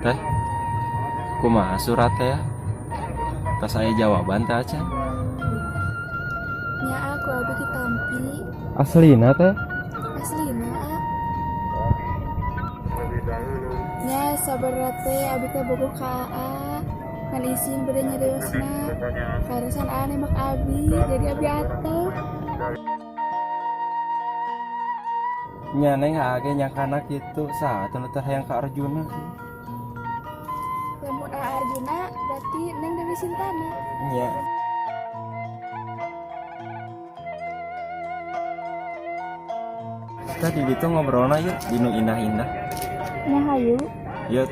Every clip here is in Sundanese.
Teh, kumaha surat teh ya? Tas aya jawaban teh acan? Nya, ku abi ditampi. Aslina teh? Aslina, A. Nya sabenerna teh abi teh bogoh ka Aa. Ngan isin bade nyariosna. Kaleresan Aa nembak abi, jadi abi atep. Nya neng Aa ge nyangkana kitu, saha atuh nu teu hayang ka Arjuna? Lamun Aa Arjuna, berarti Neng Dewi Sintana. Nya. Tah di ditu ngobrolna yuk, di nu indah-indah. Nya hayu. Yuk.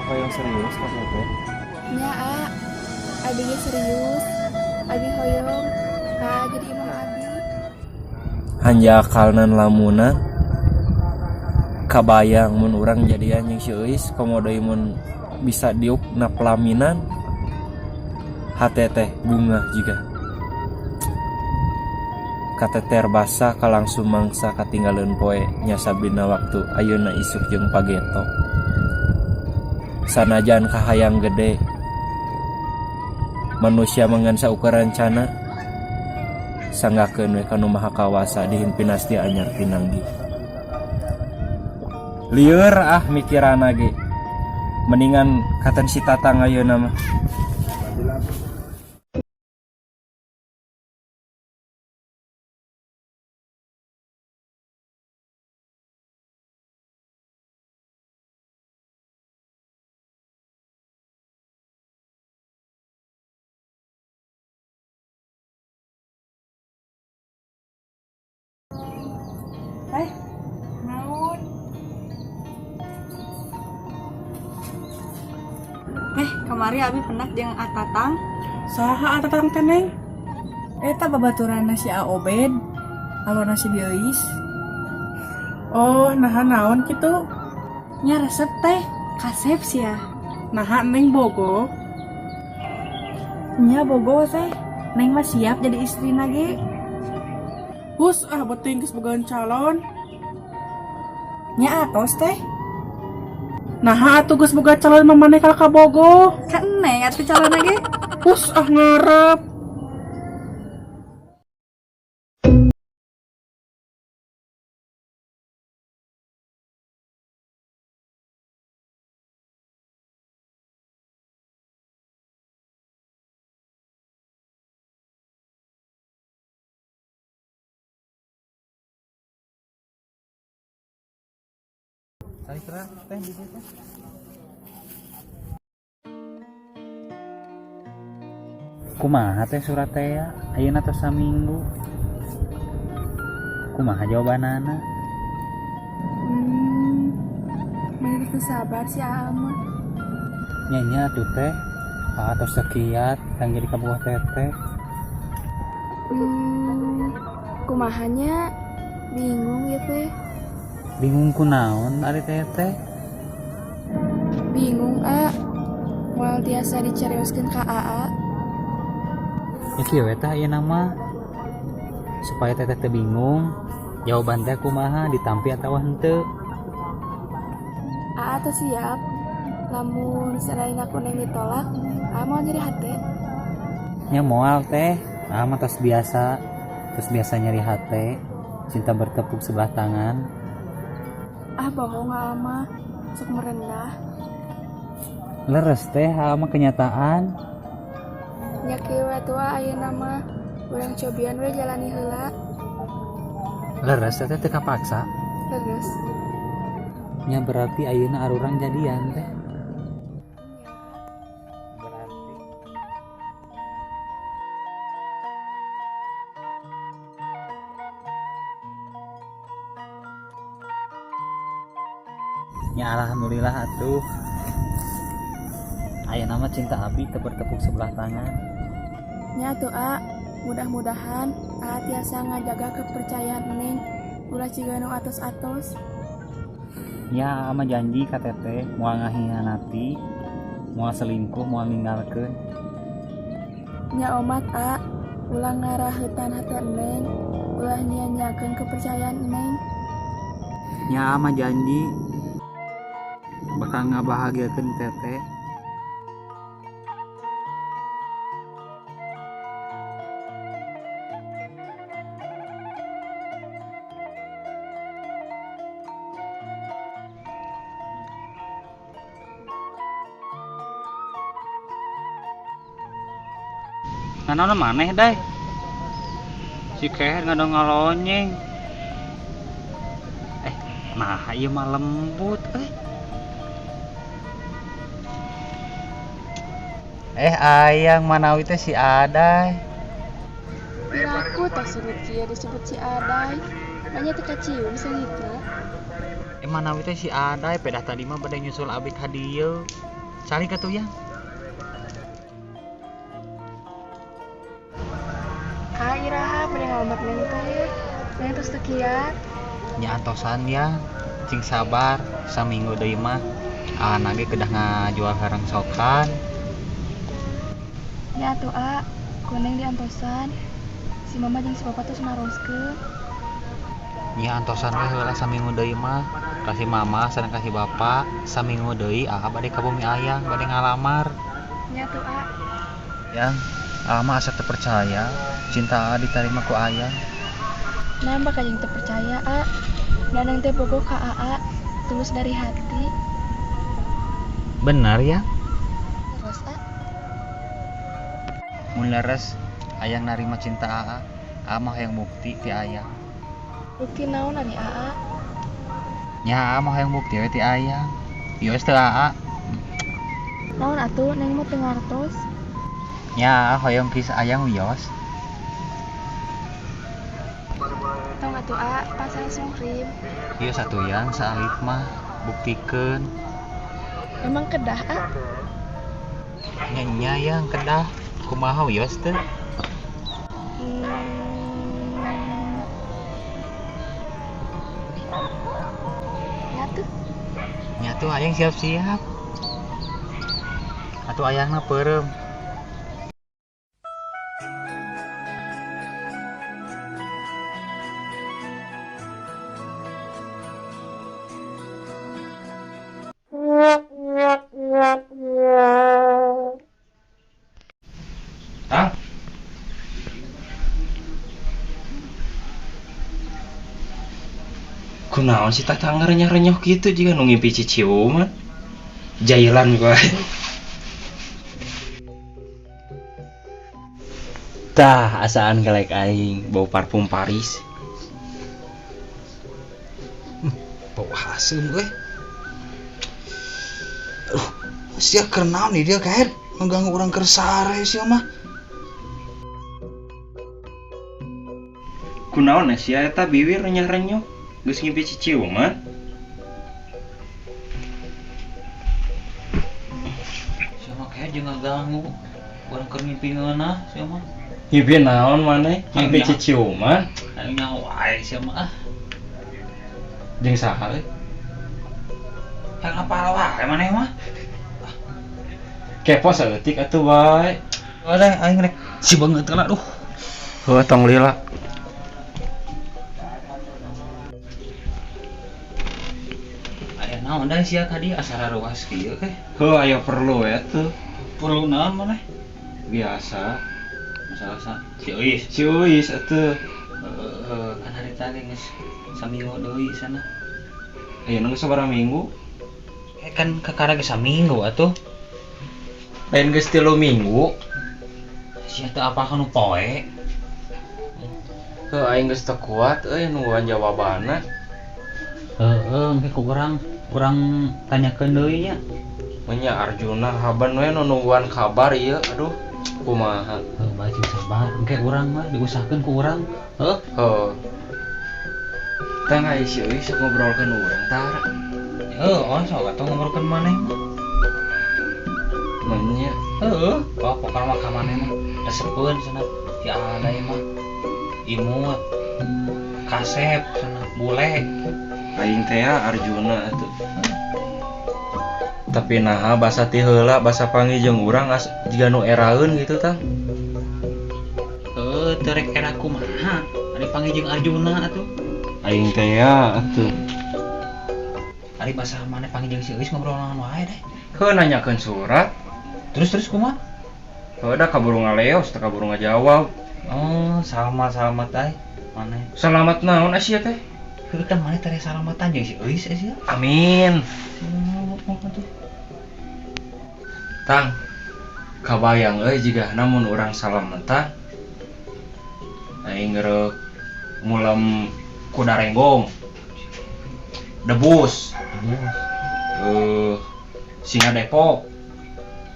Apa yang serius kamu teh? Nya A, abi ge serius. Abi hoyong ka Aa jadi imam abi. Hanjakalna lamunan kabayang mun urang jadian jeung si Euis, komo deui mun bisa diuk na pelaminan, hate teh bungah jiga kateter basa kalangsung mangsa katinggaleun poe nyasabina waktu ayeuna isuk jeung pageto sanajan kahayang gede manusia mah ngan saukur rencana sanggakeun we ka Nu Maha Kawasa dihin pinasti anyar pinanggih. Lieur ah mikiranna ge mendingan katen si Tatang ayeuna mah. Eh, naon? Eh, kamari abi pendak jeung Atatang. Saha Atatang teh, Neng? Eta babaturanna si A Obed, alona si Biois. Oh, naha naon kitu? Nya resep teh, kasep sia. Naha Neng bogoh? Nya bogoh teh, Neng mah siap jadi istrina ge. Hus ah beuting geus bogaan calon. Nya atos teh. Naha atuh geus boga calon mah maneh kalah kabogoh. Kan Neng atuh calonna ge. Hus ah ngarep. Cari teh di situ. Kumaha teh surat teh ya? Ayeuna tos saminggu. Kumaha jawabanana? Meni teu sabar si Aa mah. Nya nya atuh teh. Aa tos sakiat yang jadi kabogoh teteh. Kumaha nya? Bingung ieu teh. Bingung kunaon ari teteh? Bingung A. Moal tiasa dicarioskeun ka Aa. Ya kieu we tah ayeuna mah. Supaya teteh teu bingung, jawaban teh kumaha ditampi atawa henteu? Aa teh siap. Lamun seandainya ku Neng ditolak, Aa moal nyeri hate? Nya moal teh, Aa mah tos biasa, tos biasa nyeri hate, cinta bertepuk sebelah tangan. Ah bohong Aa mah, sok merendah. Leres teh Aa mah kenyataan. Nya kieu we atuh ayeuna mah, urang cobian we jalani heula. Leres teteh teu kapaksa? Leres. Nya berarti ayeuna arurang jadian teh. Berarti nya alhamdulillah atuh. Ayeuna mah cinta abi teu bertepuk sebelah tangan. Nya atuh A, Mudah-mudahan Aa tiasa ngajaga kepercayaan Neng. Ulah ciga nu atos-atos. Ya, Aa mah janji ka teteh moal ngahianati, moal selingkuh, moal ninggalkeun. Nya omat A, ulah ngaraheutan hate Neng, ulah nyia-nyiakeun kepercayaan Neng. Nya Aa mah janji bakal ngabahagiakeun teteh. Nanaon maneh dai? Si keher ngadong ngalonyeng. Nah ieu mah lembut euy. Ayang manawi teh si Adai. Aku teh surut kieu disebut si Adai. Banyak teh kacium seungitna. Manawi teh si Adai pedah tadi mah bade nyusul abi ka dieu. Cari ka tuh yang. Ah, iraha bade ngalobat neng teh. Neng tos teu kiat. Nya antosan ya, cing sabar saminggu deui mah. Anak ge kedah ngajual rengsokan. Nya atuh A, ku neng diantosan. Si mama jeung si papa tos naroskeun. Nya antosan we heula saminggu deui mah. Kasih mama sareng kasih bapak saminggu deui Aa bade ka bumi ayang bade ngalamar. Nya atuh A. Yang Aa mah asa teu percaya cinta Aa diterima ku ayang. Nambah ka jeung teu percaya A. Danang teh bogoh ka Aa tulus dari hati. Benar ya? Terus A. Mun leres ayang narima cinta Aa, Aa mah hayang bukti ti ayang. Bukti naon ari Aa? Nya Aa mah hayang bukti we ti ayang. Ieu teu Aa. Naon atuh neng mah teu ngartos. Nya hoyong kis ayang wios. Tong atuh A, pasal muhrim. Ieu satu yang saalit mah buktikeun. Emang kedah A? Nya nya yang kedah. Kumaha wios teh? Nya tuh. Nya tuh ayang siap-siap. Atuh ayangna peureum. Tang. Kunaon si Tatang renyah-renyah gitu jika nu ngimpi ciciuman. Jailan gua. Tah asaan kelek aing bau parfum Paris. Bau haseum euy. Aduh, sia keur naon di dia kaer ngeganggu urang keur sare sia mah. Kunaon sia eta biwir renyah-renyah geus ngimpi ciciuman. Sia mah kaer jeung ngaganggu urang keur ngimpi ngeunah sia mah. Ngimpi naon maneh? Ngimpi ciciuman. Aing nyaho wae sia mah ah. Jeung saha euy? Hayang apal wae maneh mah. Kepo saeutik atuh bae. Udah aing rek si banget lah duh. Heuh tong lila. Aya naon da sia ka dieu asa raruas kieu teh. Heuh aya perlu we tuh. Perlu naon maneh? Biasa. Masalah sa si Uis. Si Uis atuh. Heeh, kan hari tadi geus saminggu deui sana. Ayeuna geus sabaraha minggu? Kan kakara geus saminggu atuh. Lain geus 3 minggu. Sia teu apa nu poe. Heuh aing geus teu kuat euy nungguan jawabanna. Heeh, engke ku urang tanyakeun deui nya. Nya Arjuna haban we nu nungguan kabar ieu aduh kumaha. Heuh bae cing sabar, engke urang mah diusahakeun ku urang. Heuh. Heuh. Tah ai si euy sok ngobrolkeun urang tah. Heuh, on sok atuh ngobrolkeun maneh mah. Manya. Heuh, pokokna mah ka maneh mah resepeun cenah. Si ada mah imut kasep cenah bule. Aing teh ya Arjuna atuh. Tapi naha basa ti heula basa panggih jeung urang as jiga nu eraeun gitu tang. Heuh, teu rek era kumaha? Ari panggih jeung Arjuna atuh. Aing teh ya atuh. Ari basa maneh panggih jeung si Euis ngobrol naon wae deh. Heuh nanyakeun surat. Terus terus kumaha? Heuh da kaburu ngaleos teu kaburu ngajawab. Oh, salamat-salamat ai maneh. Salamat naon sia teh? Heuh kan maneh teh salamatan jeung si Euis sia. Amin. Tang, kabayang euy jiga namun urang salamatan. Aing ngereuk mulem kuda renggong. Debus. Singa Depok.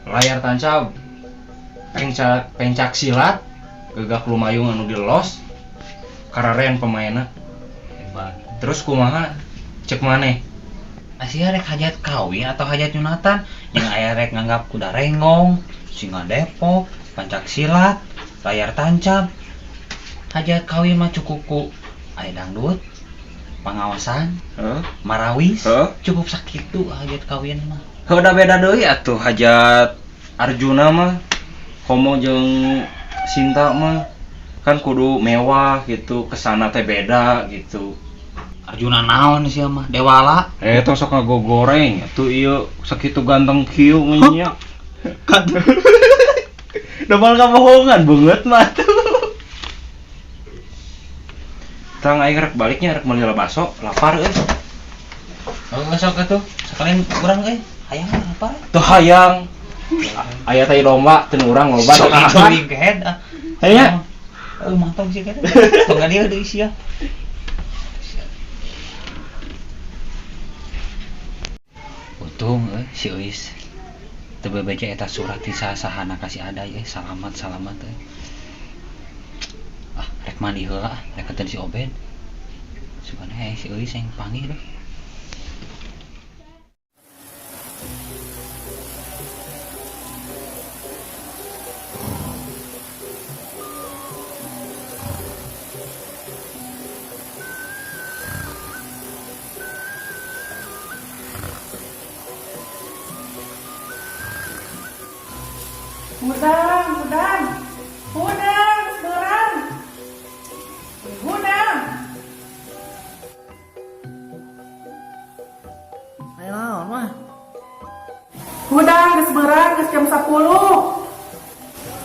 Layar tancap. Pencak silat. Gagak lumayung anu dilos. Kararen pemainna. Hebat. Terus kumaha cek maneh? Asia rek hajat kawin atau hajat nyunatan yang aya rek nganggap kuda renggong, singa Depok, pencak silat, layar tancap. Hajat kawin mah cukup ku aya dangdut, pangawasan, Heuh? Marawis, Heuh? Cukup sakitu hajat kawin mah. Heuh da beda deui atuh hajat Arjuna mah komo jeung Sinta mah kan kudu mewah gitu, kesana teh beda gitu. Arjuna naon sia mah dewala. Tong sok ngagogoreng atuh ieu sakitu ganteng kieu nya. Kan Dobal kabohongan banget mah tuh. Tang aing rek baliknya rek meuli baso, lapar euy. Oh, sok atuh. Sekalian urang euy, hayang lapar. Tuh hayang. Aya tai domba teu urang loba Sok teuing kehed ah. Aya. Heuh mantap sih kehed. Tong dieu deui sia. Untung euy si Euis teu bebeja eta surat ti sahana ka si Aday euy, salamat-salamat euy. Ah, rek mandi heula ah, rek ketemu si Obed. Sugana si Euis yang panggil deh. Hudang, hudang, hudang, seorang, hudang. Ayo naon mah? Hudang, geus beurang, geus jam 10.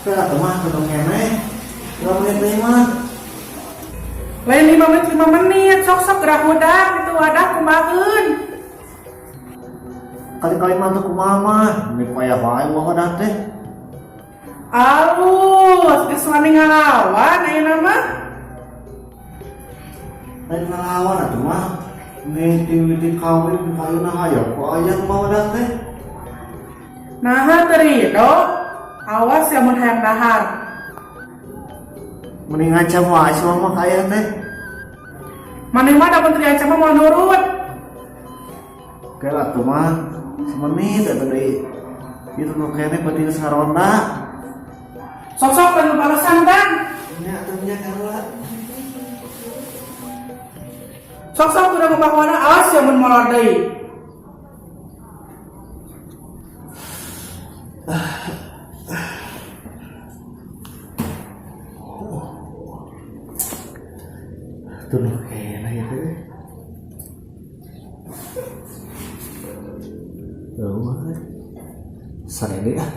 Teu atuh mah kudu keneh. 5 menit deui mah. Lain 5 menit 5 menit, sok-sok gerak hudang itu wadah kumaheun. Kali-kali mah teu kumaha mah, meni payah wae mah hudang teh. Alus, geus wani ngalawan ayeuna mah. Lain ngalawan atuh mah. Mimiti kawin kayuna hayang ku aya mah hudang teh. Naha teu rido? Awas ya mun hayang dahar. Mending ngancam wae si mama ka aya teh. Maneh mah da mun teu diancam mah moal nurut. Oke lah atuh mah, semenit atuh deui. Ieu nu keneh penting saronda. Sok-sok lain balasan dan. Nya atuh nya karua. Sok-sok udah ngubah warna, awas ya mun molor deui. Tuh nu keneh ieu teh. Eueuh. Sarede ah.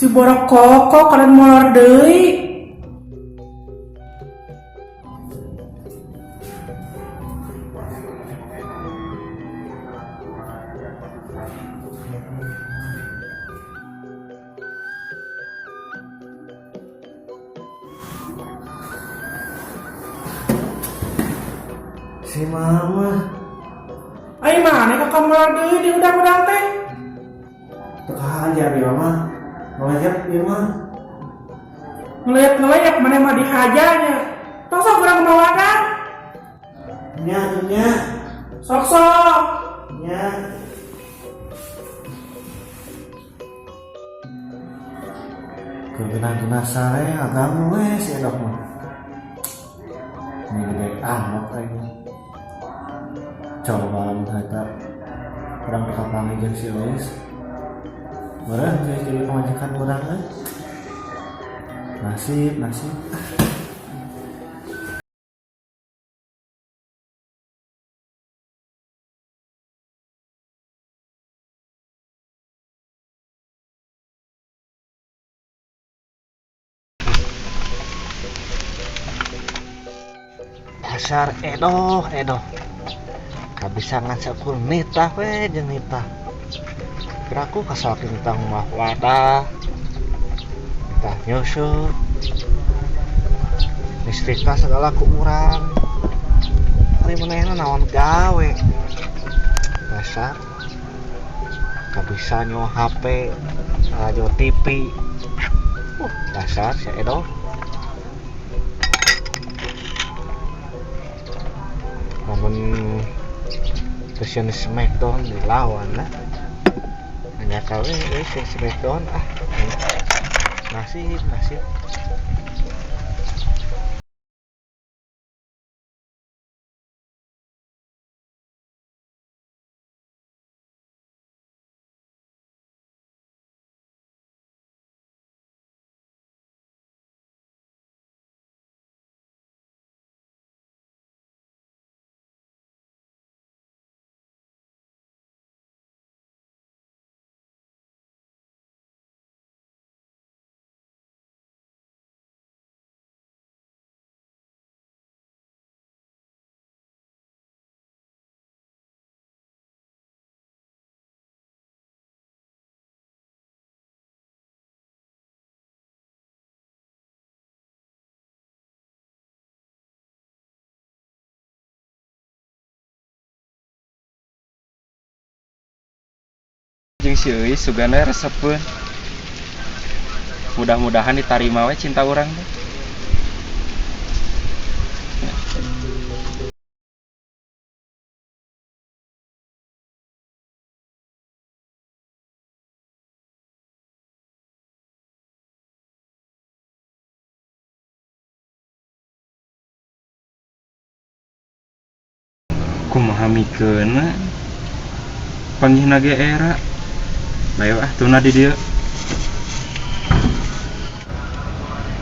Si borok koko kalian molor deui. Si mama. Ai mana ka kamar deui di udang-udang teh? Teu kahajar ieu mah. Ngelayap ieu mah. Ngelayap-ngelayap maneh mah dihajanya. Tos sok urang mawadan. Nya nya. Sok sok. Nya. Kegenah-genah sare ngaganggu we si Edok mah. Ini gede amat aing. Coba lamun harita urang teu kapanggih jeung si Euis. Meureun geus jadi pamajikan urang euy. Nasib, nasib. Dasar edoh, edoh. Kabisa ngan sakur nitah we jeung nitah. Piraku kasalaki nitah mah wadah. Nitah nyusu. Listrika segala ku urang. Ari manehna naon gawe. Dasar kabisa nyo HP, radio TV. Dasar si edoh. Namun terus yang Smackdown dilawan lah. Hanya kawe si Smackdown ah. Nasib, nasib. Jeung si Euis sugana resepeun. Mudah-mudahan ditarima we cinta urang teh. Kumaha mikeunna panggihna ge era. Bae ah tuna di dieu.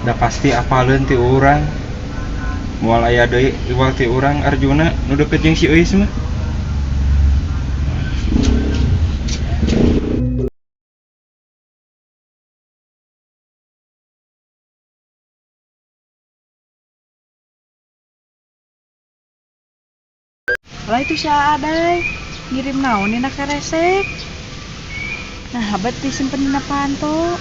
Da pasti apaleun ti urang. Moal aya deui iwal ti urang Arjuna nu deukeut jeung si Euis mah. Lah itu si Adai ngirim naon dina keresek. Nah, bet disimpen dina panto.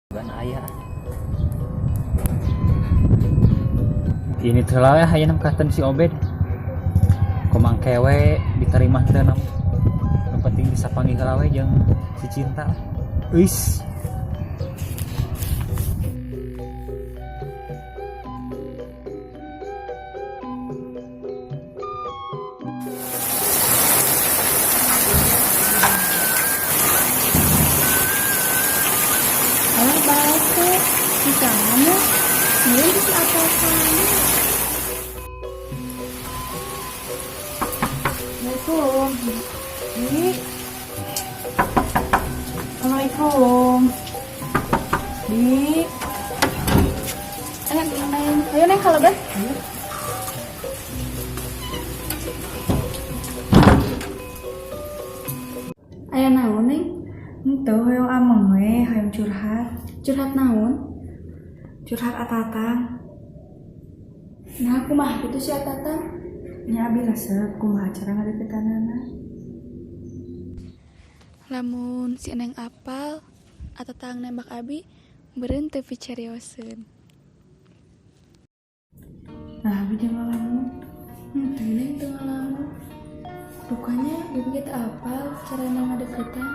Bukan aya. Ini terlalu ya hayang katen si Obed. Komang kewe diterima teu nam. Nu penting bisa panggih heula we jeung si cinta. Euis. Alah batu, si kamu, ngirim si atasan. Assalamualaikum. Di. Assalamualaikum. Di. Enak, Neng. Ayo Neng kalau bah. Aya naon Neng? Henteu hoyong ameng we, hoyong curhat. Curhat naon? Curhat atatang. Nah, kumaha kitu si atatang? Nya abi resep kumaha cara ngadeukeutanana. Lamun si Neng apal, Atatang nembak abi meureun teu picarioseun. Nah, abi jeung ngalamun. Henteu Neng teu ngalamun. Rupanya bibi ge teu apal carana ngadeukeutan.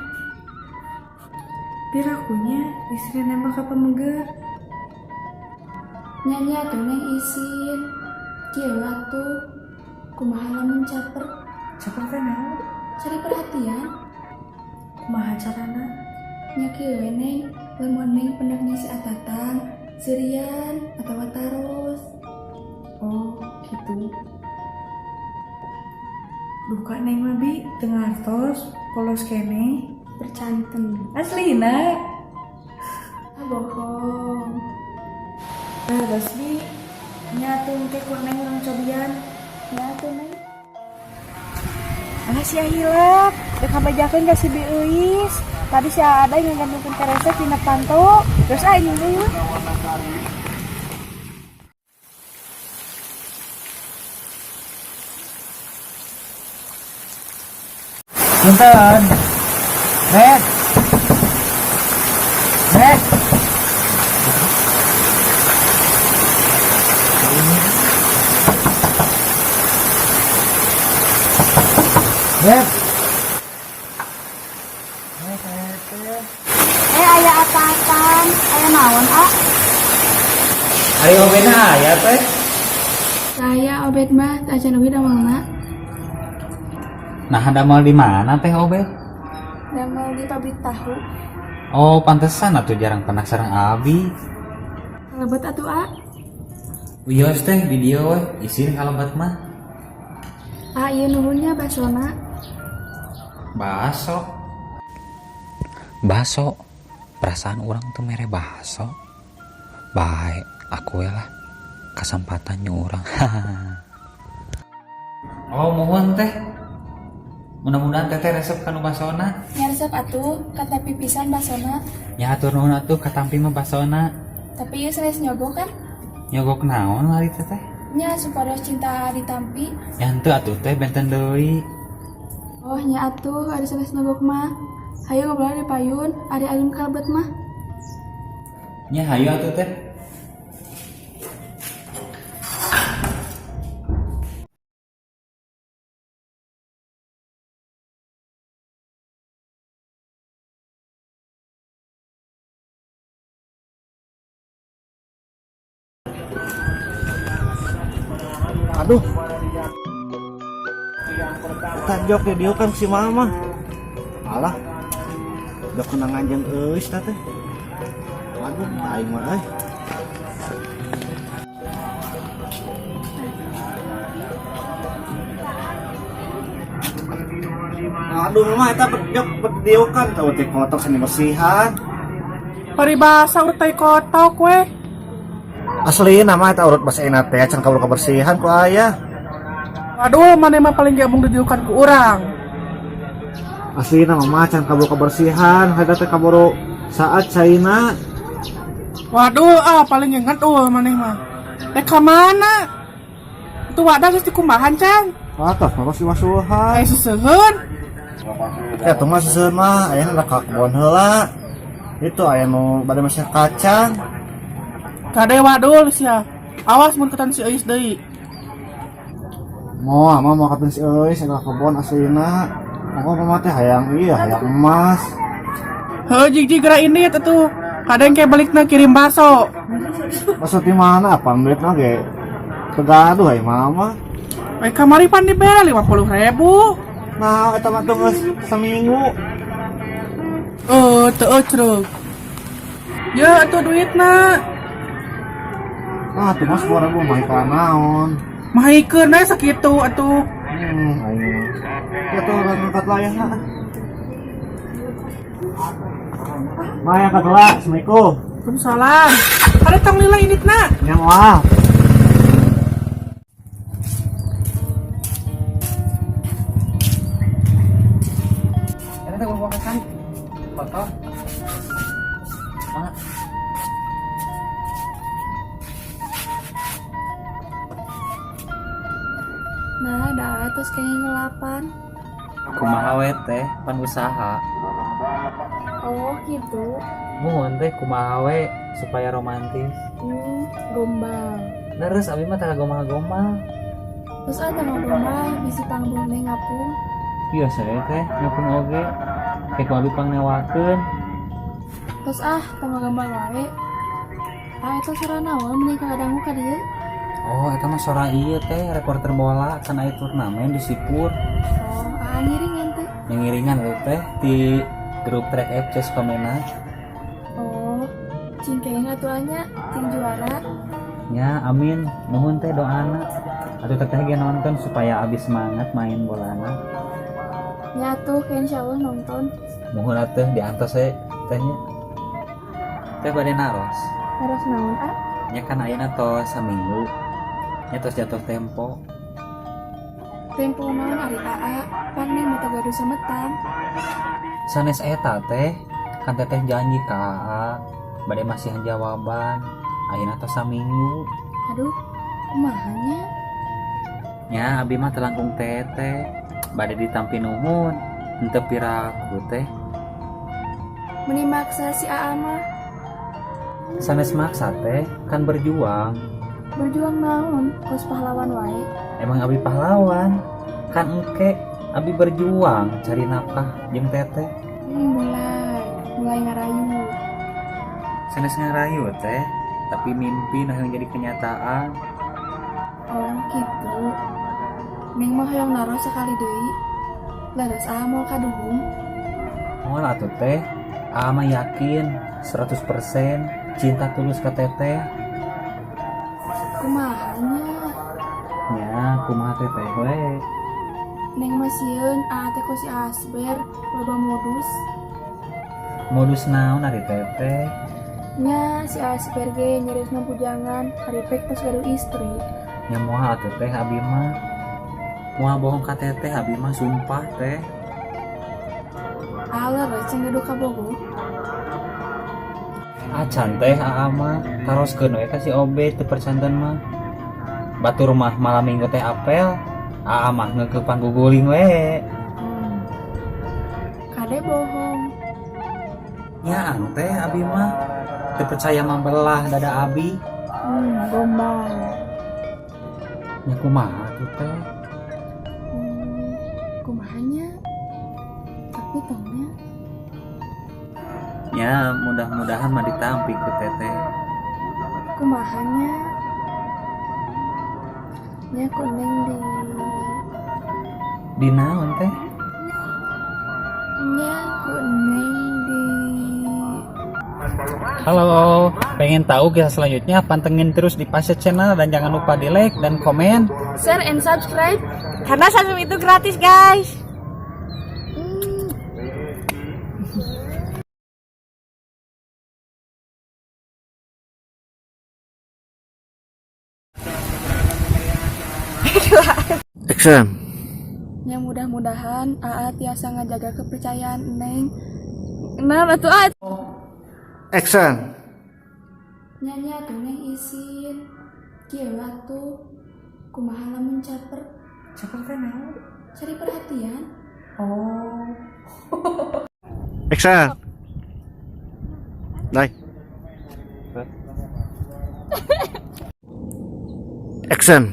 Pirakunya istri nembak ka pameget. Nya atuh Neng isin. Kieu atuh. Kumaha lamun caper? Caper teh naon? Cari perhatian. Kumaha carana? Nya kieu we Neng, lamun Neng pendeknya si Atatang, seurian atawa taros. Oh, gitu. Duka Neng mah bi teu ngartos, polos keneh. Percanten. Aslina. Ah bohong. Nah, geus bi. Nya atuh engke ku Neng urang cobian. Nya atuh Neng. Alah sia hilap, dek ngabajakeun ka si Bi Euis. Tadi si Aday ngagantungkeun keresek dina panto. Terus aing deui mah. Punten. Bet. Bet. Bet. Aya apa-apaan? Aya naon, A? Ayo obetna aya teh. Saya obet mah teu acan uwi damelna. Nah, damel di mana teh obet? Damel di pabrik tahu. Oh, pantesan atuh jarang pernah sareng abi. Kalebet atuh, A. Wios teh di dieu we, isin kalebet mah. A, ieu nuhunnya basona. Baso. Baso. Perasaan urang tuh mere baso. Bae, aku we lah. Kesempatan urang. Oh, mohon teh. Mudah-mudahan teteh resep kanu basona. Nya resep atuh, katapi pisan basona. Nya atur nuhun atuh katampi mah basona. Tapi ieu sanes nyogok kan? Nyogok naon lari teteh? Nya supados cinta ditampi. Nya henteu atuh teh benten deui. Oh, nya atuh ari sanes nyogok mah. Hayu ngobrol di payun, ari alim kalebet mah. Nya hayu atuh teh. Aduh. Tanjok di dieu kan si mama. Alah. Jok kenangan jeung euis teh. Aduh, aing mah euy. Aduh, mama eta jok berdiokan tau teh kotok seni bersihan. Paribasa urut tai kotok we. Asli nama eta urut basa enak teh can kabur kebersihan ku aya. Aduh, maneh mah paling gabung didiukan ku urang. Asli nama mah can kabur kebersihan, eta teh kaburu saat caina. Waduh, ah paling inget ul maneh mah. Teh ka mana? Itu wadah geus dikumbahan can. Atas mah pasti masuhan. Aya seseuheun. Ya tuh mah seseuheun mah aya nu ka kebon heula. Itu aya nu bade meser kacang. Kade wadul sia. Awas mun ketan si Euis deui. Moal mah mau katen si Euis ka kebon aslina. Pokoknya mah teh hayang iya hayang emas. Heuh jig-jig geura ini atuh. Kadang kayak balikna kirim baso. Baso di mana? Apa duitna ge? Tegaduh ai mama. We kamari pan dibere 50.000. Nah, eta mah tuh geus seminggu. Teu eucreug. Ya atuh duitna. Ah, tuh mah 10.000 mah iklan naon. Mah ikeun we sakitu atuh. Aing mah. Ya tuh urang ngangkat layang lah. Maya angkat heula, Assalamualaikum. Waalaikumsalam. Ada tong lila inditna. Nya moal. Eta teh ulah kan. Kotor. Mana? Nah, dah atos kayaknya ngelapan. Kumaha we teh pan usaha. Oh, gitu. Muhun teh, kumaha we supaya romantis. Gombal. Terus abi mah tara gombal-gombal. Terus ada ngogombal bisi panggung Neng ngapung. Iya, saya teh ngapung oge. Kayak ku abi pangnewakeun. Terus ah, tong gombal wae. Ah, eta sora naon meni kadangu ka dieu? Oh, eta mah sora ieu teh, reporter bola, kan aya turnamen di Sipur. Oh, ah ngiringan teh. Yang ngiringan eta teh di grup Trek FC Sukamenak. Oh, cing kenging atuh nya, cing juara. Ya, amin. Nuhun teh doana. Atuh teteh ge nonton supaya abi semangat main bolana. Nya atuh, ke insyaallah nonton. Muhun atuh diantos we tehnya. Teh bade naros. Naros naon, ah? Nya kan ayeuna tos saminggu. Nya tos jatuh tempo. Tempo naon ari aa? Pan Neng mah teu gaduh semetan. Sanes eta teh, kan teteh janji ka Aa bade masihan jawaban. Ayeuna tos saminggu. Aduh, kumaha nya? Nya abi mah teu langkung teteh bade ditampi nuhun. Henteu piraku teh. Meni maksa si Aa mah. Sanes maksa teh, kan berjuang. Berjuang naon? Kos pahlawan wae. Emang abi pahlawan? Kan engke abi berjuang cari nafkah jeung teteh. Mulai, mulai ngarayu. Sanes ngarayu teh, tapi mimpi nah yang jadi kenyataan. Oh, gitu. Neng mah hoyong naros sekali deui. Leres aa moal kaduhung? Moal atuh teh, Aa mah yakin 100% cinta tulus ka teteh. Kumaha nya? Nya, kumaha teteh we. Neng mah sieun aa teh kos si Asber, loba modus. Modus naon ari teteh? Nya si Asber ge nyariosna bujangan, ari pek tos gaduh istri. Nya moal atuh teh, abi mah moal bohong ka teteh, abi mah sumpah teh. Aa leres can gaduh kabogoh? Acan teh, aa mah taroskeun we ka si Obet teu percanten mah. Batur mah malam minggu teh apel, aa mah ngeukepan guguling we. Kade bohong. Nyaan teh, abi mah teu percaya mah belah dada abi. Gombal. Nya kumaha tuh teh? Kumaha nya? Tapi tongnya. Ya mudah-mudahan mah ditampi ku teteh. Kumaha nya? Nya ku Neng di Di naon teh? Nya ku Neng di Halo, pengen tahu kisah selanjutnya? Pantengin terus di Pasya Channel dan jangan lupa di like dan komen. Share and subscribe. Karena subscribe itu gratis, guys. Action. Ya mudah-mudahan Aa tiasa ngajaga kepercayaan Neng. Nah, atuh ah. Action. Nya atuh Neng isin. Kieu atuh. Kumaha lamun caper? Caper teh naon? Cari perhatian. Oh. Action. Naik. Action.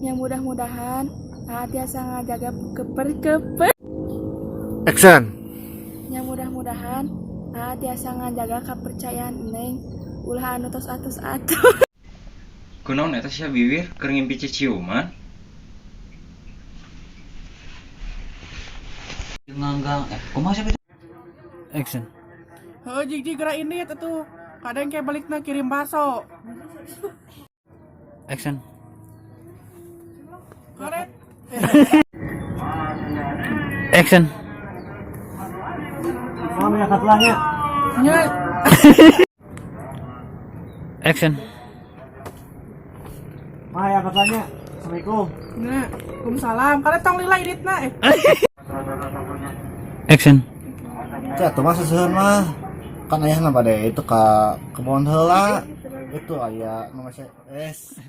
Ya mudah-mudahan Aa tiasa ngajaga keper keper. Action. Ya mudah-mudahan Aa tiasa ngajaga kepercayaan Neng. Ulah anu tos atos atuh. Kunaon eta sia bibir keur ngimpi ciciuman? Nganggang, eh, kumaha sih itu? Action. Heuh, jig jig geura ini atuh. Kadang kayak balikna kirim baso. Action. Karet. Action. Nya. Action. Maya katanya. Assalamualaikum. Nah, Waalaikumsalam. Karet tong lila iritna eh. Action. Cek atuh mah seseuheun mah. Kan ayahna bade itu ka kebon heula. Itu aya nu masih es.